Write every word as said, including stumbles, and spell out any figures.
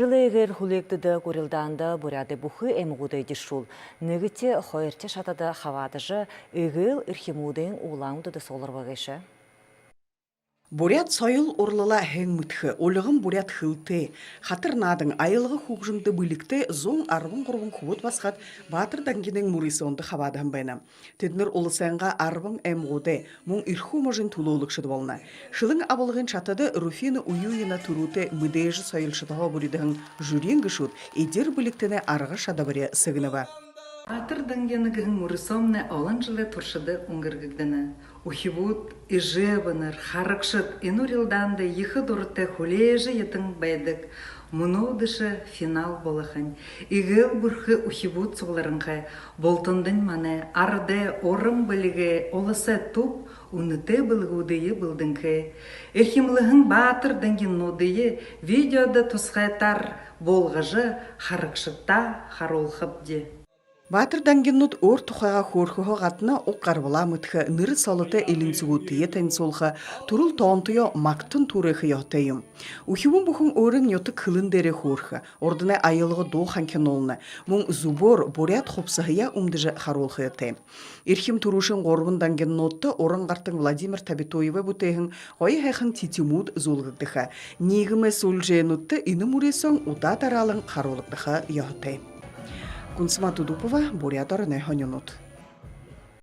Жэлэй эгээл хүлеэгдэдэг урилдаанда Буряадай бүхы аймагууд эдиршүүл. Нэгэтэ, хоёрто шатада хабаадажа, эгээл эрхимүүдынь Улаан-Үдэдэ сугларба гээшэ. Буряад соёл урлалаа һайн мэдэхэ, ульган буряад хэлэтэй, хатар наадан, аялга хүгжэмдэ бэлигтэй зуун арбан гурбан хүбүүд басагад Баатар Дангинын мүрысөөндэ хабаадаһан байна. Тэдэнэр уласайнгаа арбан аймагуудай, мүн Эрхүү можын түлөөлэгшэд болоно. Шэлэн абалгын шатада Руфина Уюевна түрүүтэй мэдээжэ соёлшодһоо бүридһэн жюриин гэшүүд эдир бэлигтэнэй арга шадабари сэгнэбэ. Баатар Дангина гэһэн мүрысөөмнай олон жэлэй туршада үнгэргэгдэнэ. Үхибүүд, эжэбнар, харагшад энэ урилдаанда ехэ дуратай хүлеэжэ ядаад байдаг. Мүнөө үдэшэ финал болохонь. Эгээл бэрхэ үхибүүд сугларанхай, бултандань манай арадай уран бэлигэй уласай түб үнэтэй бэлэгүүдые бэлдэнхэй. Эрхимлэһэн баатар дангинануудые видеодо тусхайтар буулгажа, харагшадта харуулхабди. Баатар дангинанууд өөр тухайгаа хөөрэхэһөө гадна уг гарбалаа мэдэхэ, нэрэ солотой элинсэгүүдтэеэ танилсуулха, түрэл тоонтоёо магтан түүрээхэ ёһотой юм. Үхибүүн бүхэн өөрын нютаг хэлэн дээрээ хөөрэхэ, урданай аялга дуу ханхинуулна, мүн зүбөөр буряад хубсаһаяа үмдэжэ харуулха ёһотой. Эрхим түрүүшын гурбан дангинануудта уран гартан Владимир Табитуевай бүтээһэн гоё һайхан тэтимүүд зүүлгэгдэхэ. Ниигэмэй сүлжээнүүдтэ энэ мүрысөөн удаа дараалан харуулагдаха ёһотой. Гунсама Тудупова, Буряад ороной һонинууд.